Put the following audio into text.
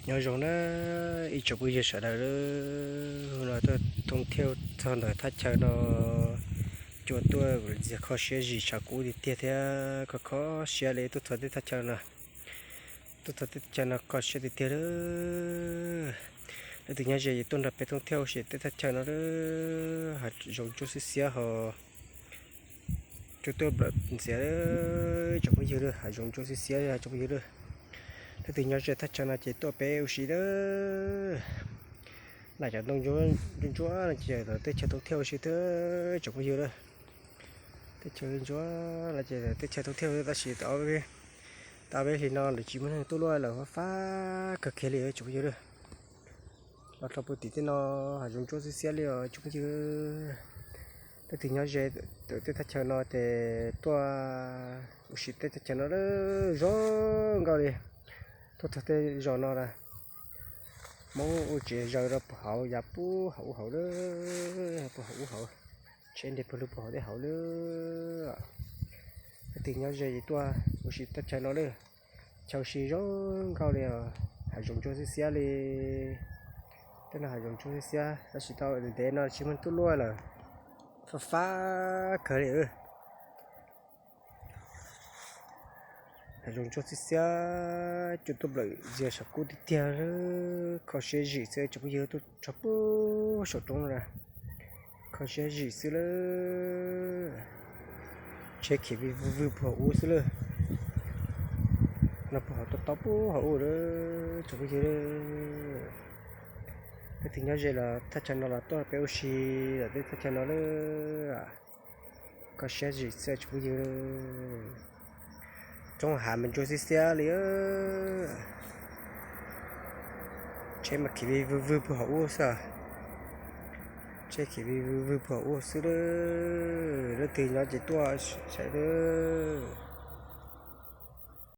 Nyob zoo na ib tsoom phooj ywg sawv daws, no tuaj thoob thiaj txog ntawm thaj chaw no, cua tuaj ntxias kho siab zim tshav kub tiag tiag thiab kho kho siab li tuaj txog tej thaj chaw no. Tuaj txog tej thaj chaw no kho siab tiag tiag lawm. Leej twg nyob ze ces tuaj nrog peb thoob thiaj ua si tej thaj chaw no lawm. Hav zoov ntsuab xiab xiab ho cua tuaj nplawm ntxias tsoom phooj ywg lawm, hav zoov ntsuab xiab xiab tsoom phooj ywg lawm. Leej twg nyob ze thaj chaw no ces tuaj peb ua si lawm. Naj cov ntoo ntsuab ntsuab no ces teb chaws thoob thiaj ua si thiab tsoom phooj ywg lawm. Teb chaws ntsuab no ces teb chaws thoob thiaj tab sis tau peb hli no lawv tsis muaj neeg tuaj luaj lawm, fab fab kawg kiag li tsoom phooj ywg lawm. Los rau puag tim tej no hav zoov ntsuab xiab xiab li os tsoom phooj ywg. Leej twg nyob ze tej thaj chaw no ces tuaj ua si tej thaj chaw no lawm, zoo nkauj li. Tuaj txog tej zos no lawm, Hmoob ua tsev zaws rau puag hauv yav puag hauv ub hauv lawm, puag hauv ub hauv, tsheb nres puag lug puag hauv tej hauv lawm. Leej twg nyob ze tuaj ua si thaj chaw no lawm, chaw ua si zoo nkauj li os, hav zoov ntsuab xiab xiab li. Tej no hav zoov ntsuab xiab xiab tab sis tau ntev no tsis muaj neeg tuaj luaj lawm, fab fab kawg li. Hav zoov ntsuab xiab xiab, cua tuaj nplawm ntxias tshav kub tiag tiag, kho siab zim xwb tsoom phooj ywg, tuaj txog puag saum roob no, kho siab zim xwb lawm. Tsheb khiav vwg vwg vwg puag hauv ub xwb lawm. No puag hauv tob tob puag hauv ub lawm tsoom phooj ywg. Leej twg nyob ze los thaj chaw no los tuaj peb ua si lawm tej thaj chaw no lawm. Kho siab zim xwb tsoom phooj ywg. Roob hav mas ntsuab xiab xiab li. Tsheb mas khiav vwg vwg vwg puag hauv ub xwb. Tsheb khiav vwg vwg vwg puag hauv ub xwb lawm. Leej twg nyob ces tuaj saib lawm.